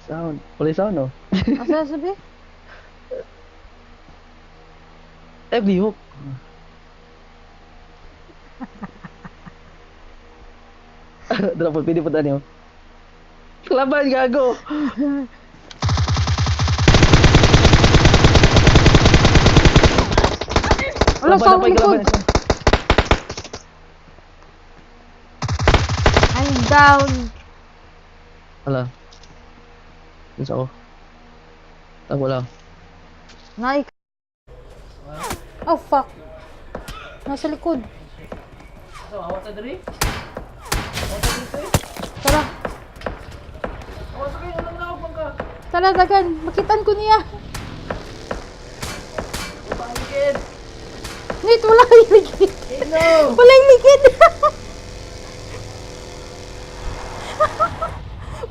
Sound. Wala sound, no? Asa sabi? Eh, lihok. Drop, pwede po tayo. Laban, gago! Wala Laban, sa laban, likod. laban. I'm down. Hala. Dito ako. Tago lang. Naik. Oh, fuck. Nasa likod. So, awat sa diri? Tara. Awat sa kayo, alam na ako ka. Tara, dagan. Makitan ko niya. Pangkit! Nate, wala yung ligid. No! Wala yung ligid.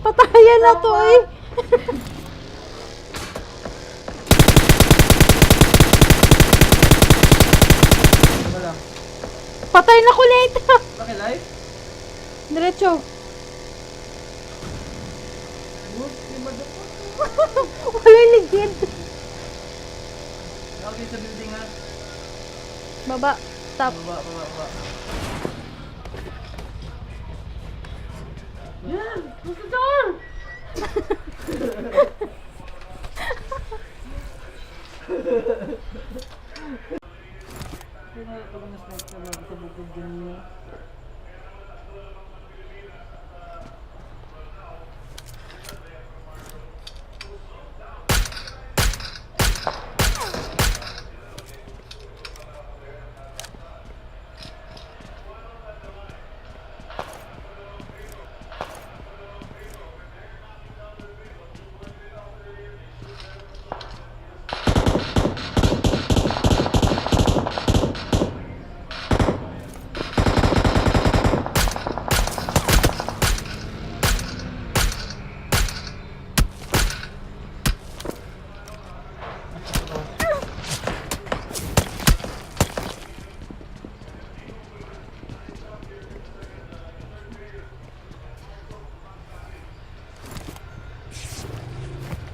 Patayan na to eh. Ano lang? Patay na ko, Nate. Bakit live? Diretso. Wala yung ligid. Okay, sa building ha. Baba. Stop. Baba, baba, baba. Yan! Close the door!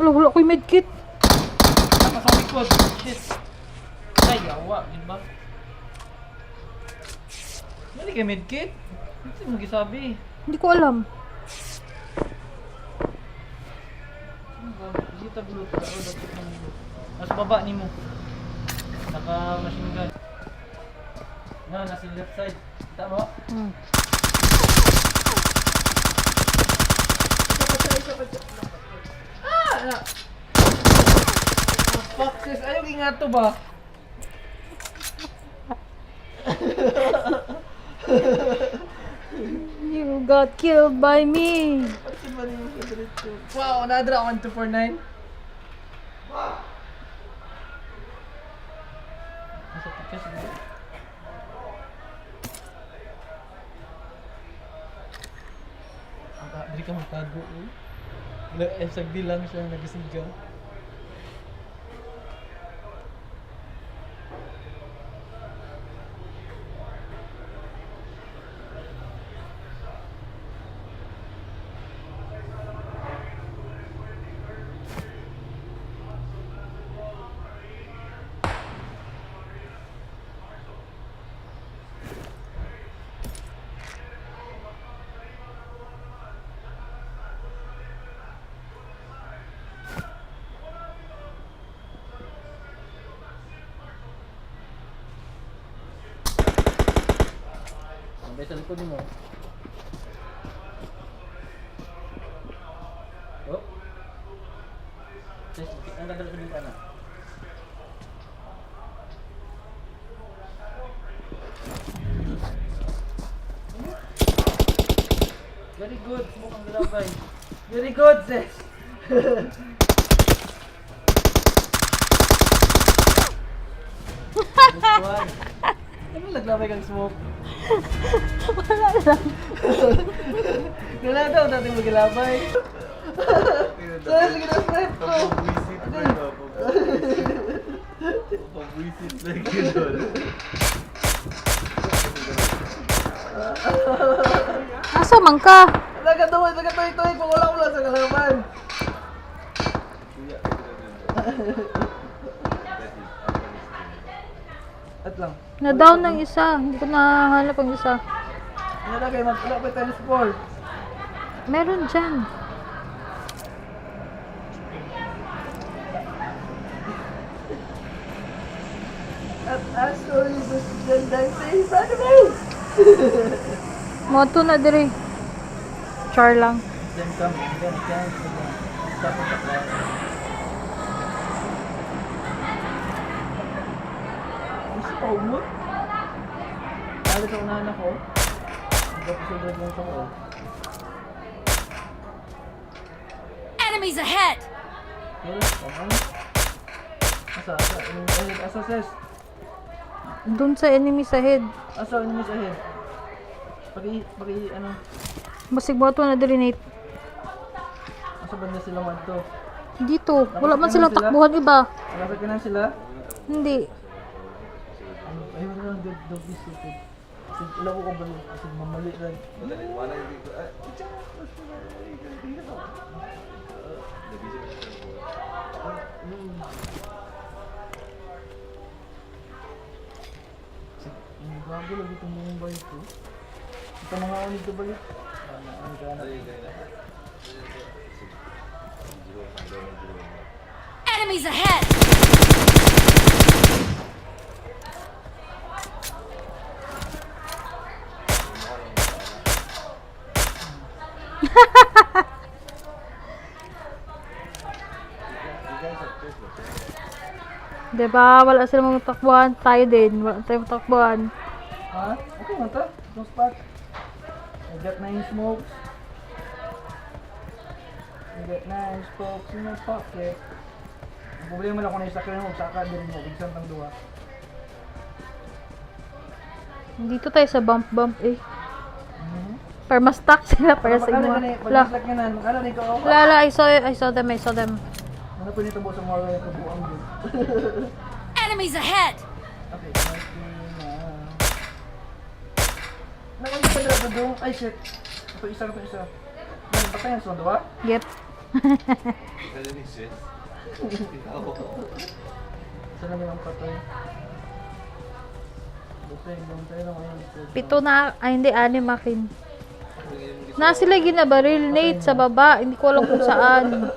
Wala, wala ko yung medkit. Tama sa likod. Shit. Ay, yawa. Yun ba? Ano kay medkit? Hindi mo gisabi. Hindi ko alam. Hindi tagulot ka. Oh, dapat nang Nasa baba ni mo. Naka machine gun. Na, nasa left side. Tama? Hmm. Ah! Ah! Fuck sis, ayaw ingato ba? You got killed by me. Wow, another 1, 2, 4, 9. Nasa picture siguro. Ang dili ka magtago eh. Wala, eh, sagdi lang siya nagasigaw. Sabay sa likod mo. Oh. Sis, ang ganda sa bintana. Very good. Smoke ang galabay. Very good, sis. This one. Ano naglabay kang smoke? Wala lang. Wala daw dati maglabay. Sorry, sige na, friend ko. Pabwisit na ito. Pabwisit na gano'n. Asa man ka? Nagatuloy, nagatuloy-tuloy. Kung wala, wala sa kalaban. Na-down ng isa. Hindi ko nahanap ang isa. Wala kayo, wala pa times 4. Meron dyan. At asshole is just dancing in front of me! Moto na dire. Char lang. Then come, then dance, then stop at the class. Gusto pa umot? Lalo sa unahan ako. Nagpapasulod lang sa ko. Enemies ahead! Yun, tama. Asa, asa, ano, asa, sis? Doon sa enemy sa head. Asa, ano mo sa head? Paki, paki, ano, Basig moto na dire, Nate. asa banda sila madto? Dito. Wala man silang Sila? takbuhan iba. Wala ka na sila? Hindi. Ano, ayun lang, don't be stupid. Kasi wala ko kabalo, kasi mamali lang. Madali, wala hindi ko. Ah, itcha! Nabisi mo siya ng Ang gago lagi itong buong balik ko. Ito mga ulit ko balik. Ano, ano ka na? Enemies ahead! Diba? Wala silang mga takbuhan. Tayo din. Wala tayong takbuhan. Ha? Okay man ta. Itong spot. I got nine smokes. I got nine smokes in my pocket. Ang problema lang kung naisakyan mo, saka din mo, bigsan tang duha. Dito tayo sa bump bump eh. Para ma-stuck sila para sa inyo. Wala. La, Makala ni ka oh. la, la, I saw them, I saw them. Ano po nito sa moral yung kabuang dun? Enemies ahead! Okay, okay na. Naku, hindi pa dala dong. Ay, shit. Ito isa, ito isa. Ano, patayan sa duha? Yep. Kaya ni sis. Ikaw. Isa lang yung patay. Basta yung bantay lang ngayon. Pito na, ay hindi, anim akin. Na sila ginabaril, Nate, sa baba. Hindi ko alam kung saan.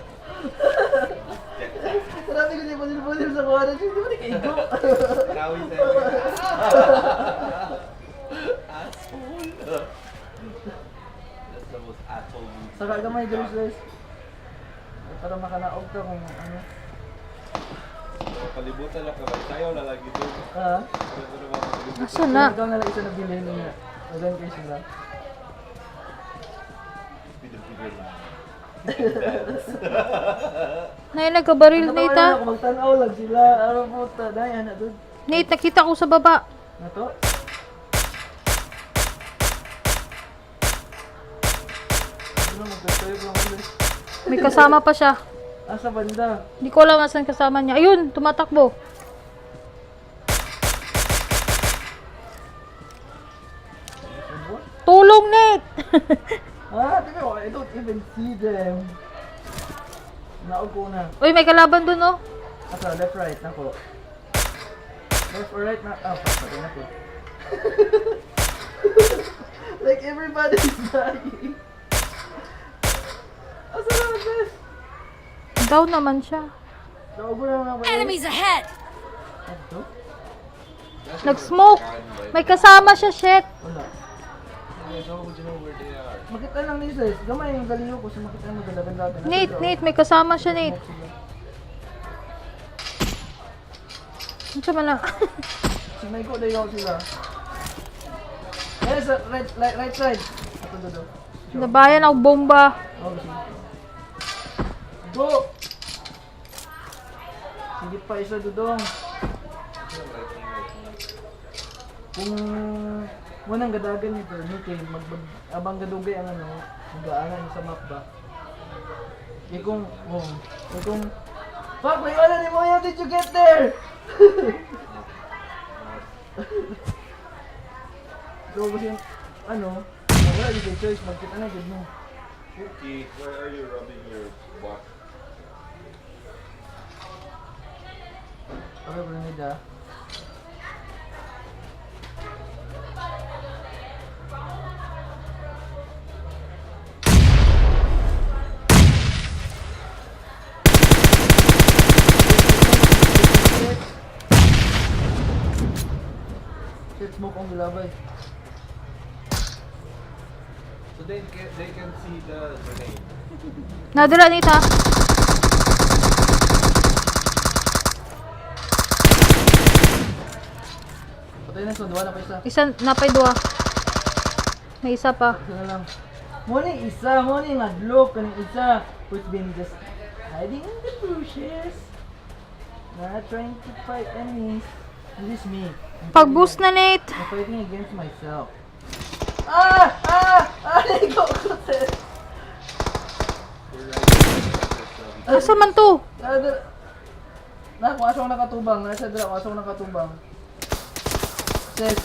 Marami ko niya panil-panil sa kuha. Hindi mo ni kaigo. Kawin tayo. Asshole. That's the most asshole move. Saka gamay diri sis. Para makanaog ka kung ano. Palibutan lang ka ba? Sayaw na lagi doon. Ha? Ano naman palibutan? Asa na? Ikaw na lang isa na bilhin niya. Magan kayo sila. Pidol-pidol lang. Nay, nagkabaril, Nate, Natawa ah. na ako, magtanaw lang sila. Ano puta, dahil anak doon. Nate, nakita ko sa baba. Na to? Ano, magtatayo lang ulit. May kasama pa siya. Asa banda? Hindi ko alam asan kasama niya. Ayun, tumatakbo. Tulong, Nate! Ah, tingnan mo, I don't even see them. Naog ko na. Uy, may kalaban dun, oh. Asa, left, right, nako. Left or right na? Ah, fuck, patay na ko. Like everybody's dying. Asa na, sis? Down naman siya. Naog ko na naman. Enemies ahead! Ito? Nag-smoke. May kasama siya, shit. Wala. So, would you know where they are? Makita lang ni sis. Gamay yung galiw ko. So makita mo dalagan-lagan. Nate, Nate, may kasama siya, Nate. Ano siya man na? Sinay ko dayo sila. Eh, sa right, right, right side. Ato do do. Nabayan ako bomba. Oh, sige. Go! Sige pa isa dudong. Kung munang gadagan nito, ni kay mag abang gadugay ang ano, mag-aanan sa map ba. Eh kung, oh, eh kung, fuck, may wala ni Moya, did you get there? So, kasi, ano, wala yung choice, magkita na, good mo. Cookie, why are you rubbing your butt? Okay, grenade ah. Nag-smoke akong gilabay. So they can see the grenade. Nadula, Nate, ha? Patay na, so duwa na pa isa. Isa, napay duha. May isa pa. Isa na lang. Mo ni isa, mo ni ngadlok kaning isa who's been just hiding in the bushes. Not trying to fight enemies. This is me. I'm Pag-boost na, Nate. I'm fighting against myself. Ah! Ah! Ah! Naligo ko, sir. Asa man to? Ah, na, kung asa ko nakatubang. Nasa dira, kung asa ko nakatubang. Sis,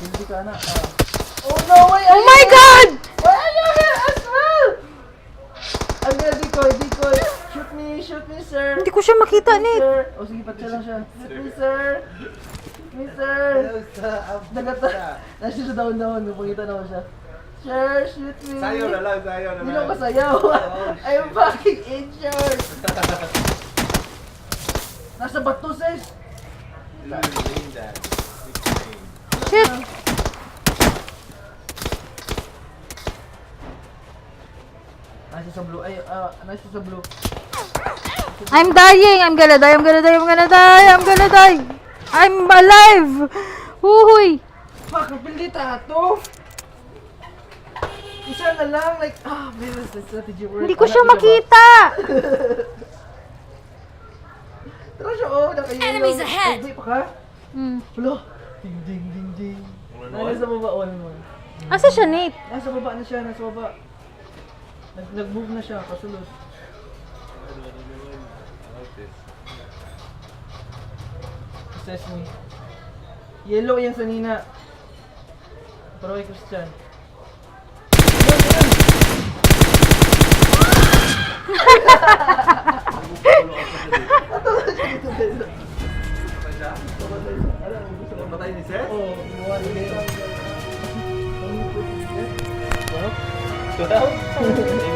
hindi ka na. Ah. Oh no, why are Oh my God! Why are you here as well? I'm gonna decoy, decoy. Shoot me, sir. Hindi ko siya makita, Shoot me, Nate. sir. Oh, sige, patay lang siya. Shoot me, sir. Shoot me, sir. Nagata. Nasa siya down down. Napangita na ko siya. Sir, shoot me. Sayaw na lang, sayaw na Hindi lang. na ako sayaw. I'm fucking injured. Nasa bato, sis. You name that. Nickname. Shit! Nasa sa blue. Ay, ah, nasa sa blue. I'm dying! I'm gonna die! I'm gonna die! I'm gonna die! I'm gonna die! I'm alive! Huhuy! Fuck, napilita ato. Isa na lang, like, ah, man, the strategy work. Hindi ko Anak, siya isa ba? makita! Tara siya, oh, naka-yellow. Enemies ahead! Ay, wait pa ka? Wala. Ding, ding, ding, ding. Nasa baba, one more. Asa siya, Nate? Nasa baba na siya, nasa baba. Nag-move na siya, kasulos. I like this. Assess me. Yellow yan sa Nina. Pero kay Christian. Ayun, ayun! Ato na siya dito, dito. Patay siya? Patay siya. Alam mo, gusto ko. Napatay ni Seth? Oo, ginawa ni Leo. 12? 12?